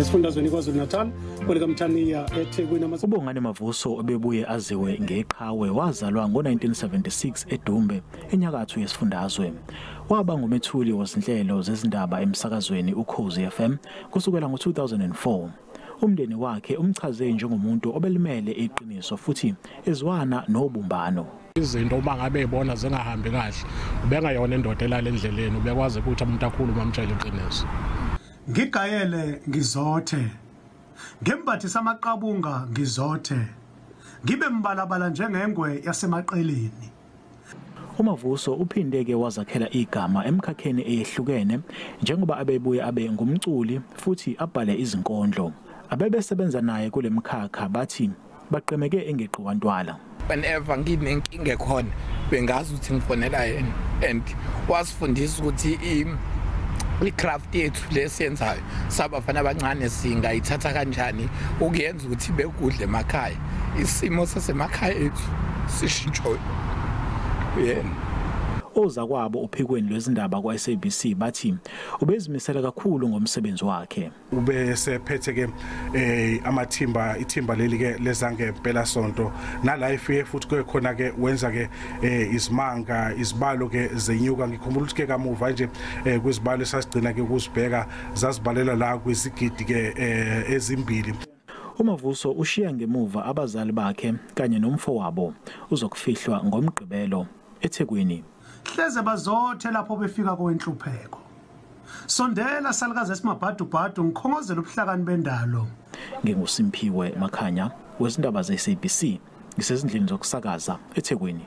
Esifundazweni KwaZulu-Natal, kwelikaMthaniya eThekwini. UBongani Mavuso, obebuye aziwe ngeqhawe, wazalwa ngo-1976 eDumbe, enyakatho yesifundazwe. Waba ngumethuli wezinhlelo zezindaba emsakazweni Ukhozi FM kusukela ngo-2004. Umndeni wakhe umchaze njengomuntu obelimele iqiniso futhi ezwana nobumbano. Izinto uma ngabe ebona zingahambi kahle, ubengayona indoda elala endleleni, ubekwazi ukuthi umuntu akhulume, amtshele iqiniso. Ngigayele ngizothe, ngembathisa amaqabunga ngizothe, ngibe mbalabala njengengwe yasemaqeleni. UMavuso uphinde-ke wazakhela igama emkhakheni eyehlukene, njengoba abebuye abe ngumculi futhi abhale izinkondlo. Abebesebenza naye kule mkhakha bathi baqemeke engeqiwantwala. Whenever nginenkinga ekhona, bengazi ukuthi ngifonela yena, and wasifundisa ukuthi i-craft yethu lesiyenzayo sabafana abancane singayithatha kanjani ukuyenza ukuthi bekudle emakhaya. Isimo sasemakhaya ethu sishintshwe yena. Ozakwabo ophikweni lwezindaba kwa-SABC bathi ubezimisela kakhulu ngomsebenzi wakhe. Ube sephethe ke amathimba, ithimba leli ke lezangempela sonto, nala ifike futhi ke khona ke wenza ke izimanga, izibalo ke zenyuka. Ngikhumbula ukuthi ke kamuva nje kwizibalo esasigcina ke ukuzibheka zazibalela la kwizigidi ke ezimbili. UMavuso ushiya ngemuva abazali bakhe kanye nomfowabo. Uzokufihlwa ngoMgqibelo eThekwini. Hleze bazothe lapho befika kowenhlupheko. Sondela salukazi esimabhadubhadu, ngikhongozela ubuhlakani bendalo. NginguSimphiwe Makhanya wezindaba ze-SABC, ngisezindlini zokusakaza eThekwini.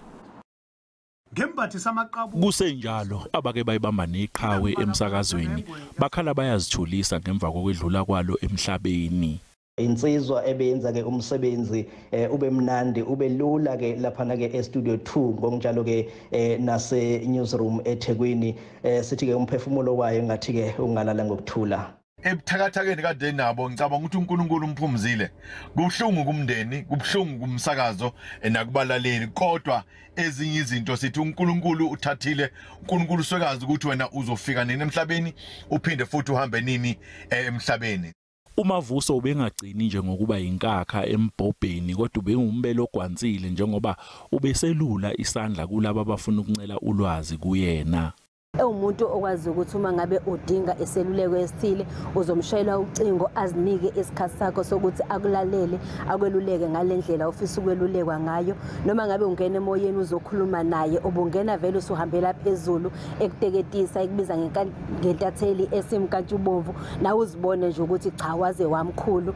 Ngembathisa amaqabunga. Kusenjalo, abake bayibamba neqhawe emsakazweni bakhala bayazithulisa ngemva kokwedlula kwalo emhlabeni. Insizwa ebeyenza ke umsebenzi ube mnandi, ube lula ke laphana ke e-studio 2, ngokunjalo ke nase newsroom eThekwini. Sithi ke umphefumulo wayo ngathi ke ungalala ngokuthula. Ebuthakathakeni kade nabo, ngicabanga ukuthi uNkulunkulu umphumzile. Kubuhlungu kumndeni, kubuhlungu kumsakazo nakubalaleli, kodwa ezinye izinto sithi uNkulunkulu uthathile. uNkulunkulu usekazi ukuthi wena uzofika nini emhlabeni, uphinde futhi uhambe nini emhlabeni. UMavuso ubengagcini nje ngokuba inkakha embhobheni, kodwa ubengumbelo ogwansile, njengoba ubeselula isandla kulabo abafuna ukuncela ulwazi kuyena. Ewumuntu okwazi ukuthi uma ngabe udinga iseluleko esithile, uzomshayela ucingo, azinike isikhathi sakho sokuthi akulalele, akweluleke ngale ndlela ofisa ukwelulekwa ngayo. Noma ngabe ungena emoyeni uzokhuluma naye, ubungena vele usuhambela phezulu, ekuteketisa, ekubiza ngentatheli esimkantshubomvu, nawe uzibone nje ukuthi cha, waze wamkhulu.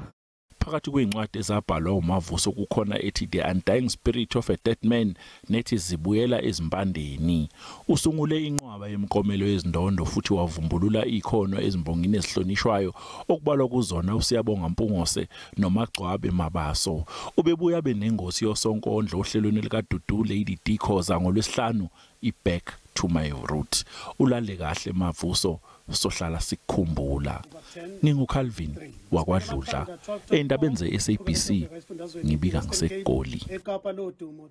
Phakathi kwezincwadi ezabhalwa uMavuso kukhona ethi The Undying Spirit of a Dead Man nethi Zibuyela Ezimpandeni. Usungule inqwaba yemiklomelo yezindondo futhi wavumbulula ikhono ezimbongini ezihlonishwayo, okubalwa kuzona uSiyabonga Mpungose noMagcwabe Mabaso. Ubebuya benengosi yosonkondlo ohlelweni likaDudu Lady D Khoza ngolwesihlanu, iBack to My Root. Ulale kahle Mavuso, sohlala sikukhumbula. NginguCalvin wakwaDludla, endabeni ze-SABC, ngibika ngiseGoli. eKapa lodumo.